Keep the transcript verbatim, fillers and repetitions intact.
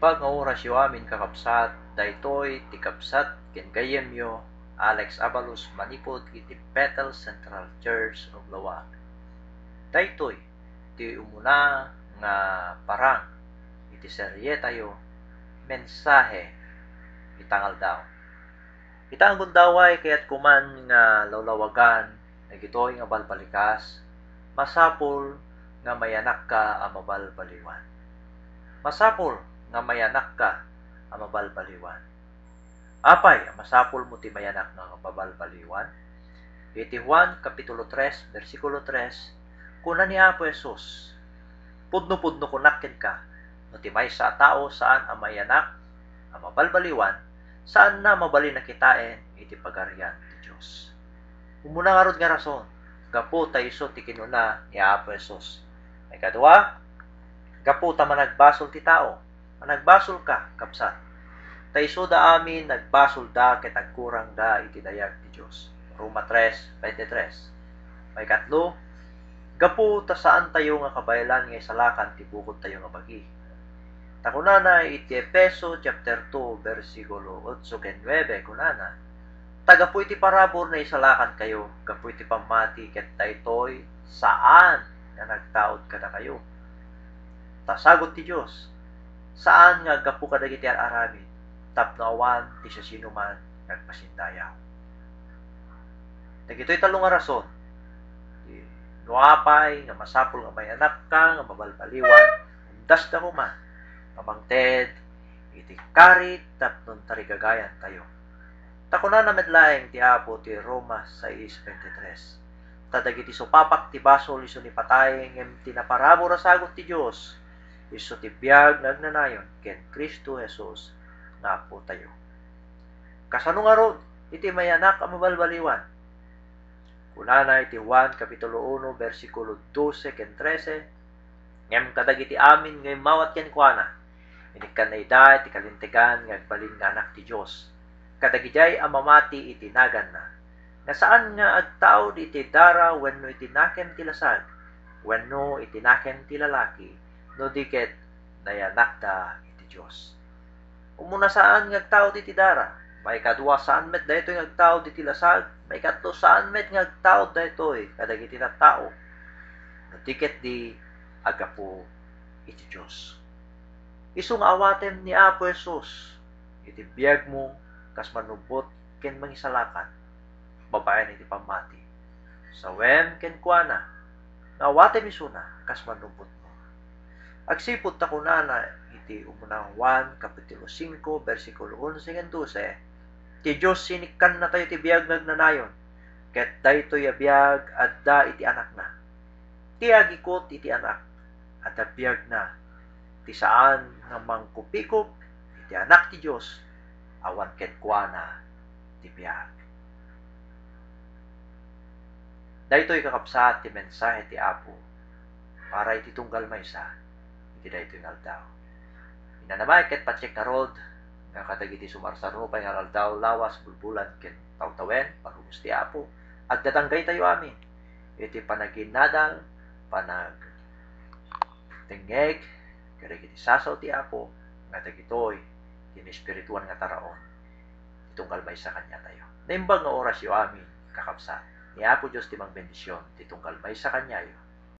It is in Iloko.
Naimbag nga orasyo amin, kakabsat, daytoy ti kabsat ken gayyemyo, Alex Abalos, manipud iti Bethel Central Church of Laoag. Daytoy ti umuna nga parang iti serietayo, Mensahe ita nga aldaw. Ita nga gundaway, kayatko man nga lawlawagan dagitoy nga balbalikas, masapul nga mayanakka a mabalbaliwan. Masapul nga mayanakka a mabalbaliwan. Apay a masapulmo ti mayanak nga mabalbaliwan? Iti Juan Kapitulo tres, bersikulo tres, kuna ni Apo Jesus, "Pudno-pudno kunak kenka, no ti maysa a tao saan a mayanak a mabalbaliwan, saanna mabalin a kitaen iti Pagarian ti Dios." Umuna ngarud nga rason, gapu ta isu ti kinuna ni Apo Jesus. Maikadua, gapu ta managbasol ti tao. Managbasolka, kabsat. Ta isuda amin, nagbasolda ket agkurangda iti dayag ti Dios. Roma tres veintitrés. Maikatlo, gapu ta saantayo nga kabaelan nga isalakan ti bukodtayo nga bagi. Ta kunana iti Efeso chapter two, bersikulo otso ken nuebe, kunana, "Ta gapu iti parabur naisalakankayo gapu iti pammati, ket daytoy saan nga nagtaud kadakayo. Ta sagut ti Dios, saan nga aggapu kadagiti ar-aramid, tapno awan ti siasinoman nga agpasindayaw." Dagitoy tallo nga rason, no apay nga masapul nga mayanakka nga mabalbaliwan, umdasda koma nga mangted iti karit tapno tarigagayantayo. Ta kunana met laeng ti Apo ti Roma sais veintitrés, "Ta dagiti supapak ti basol isu ni patay, ngem ti naparabur a sagut ti Dios isu ti biag nga agnanayon ken Cristo Jesus nga Apotayo." Kasano ngarud iti mayanak a mabalbaliwan? Kunana iti Juan Kapitulo uno, bersikulo dose ken trese, "Ngem kadagiti amin nga immawat kenkuana, inikkanna ida iti kalintegan nga agbalin nga anak ti Dios, kadagidiay a mamati iti naganna, nga saan nga agtaud iti dara wenno iti nakem ti lasag, wenno iti nakem ti lalaki, no di ket nayanakda iti Dios." Umuna, saan nga agtaud iti dara. Maikadua, saan met daytoy nga agtaud iti lasag. Maikatlo, saan met nga agtaud daytoy kadagiti tattao, no di ket di aggapu iti Dios. Isu nga awatem ni Apo Jesus iti biagmo kas manubbot ken mangisalakan babaen iti pammati. Sawem kenkuana nga awatem isuna kas manubbotmo. Agsipud ta kunana iti umuna Juan Kapitulo singko, bersikulo onse ken dose, "Ti Dios sinikkannatayo ti biag nga agnanayon, ket daytoy a biag adda iti Anakna. Ti agikut iti Anak, adda biagna. Ti saan nga mangkupikup iti Anak ti Dios, awan kenkuana ti biag." Daytoy, kakabsat, ti mensahe ti Apo para iti tunggal maysa iti daytoy nga aldaw. Inanamay ket patiek ngarud nga kadagiti sumarsarno pay nga aldaw, lawas, bulbulan, ken tawtawen, parubos ti Apo, agdadanggaytayo amin iti panaginadal, panagdengngeg kadagiti sasao ti Apo, nga dagitoy ti naespirituan nga taraon ti tunggal maysa kaniatayo. Naimbag nga orasyo amin, kakabsat. Ni Apo Dios ti mangbendision ti tunggal maysa kaniayo.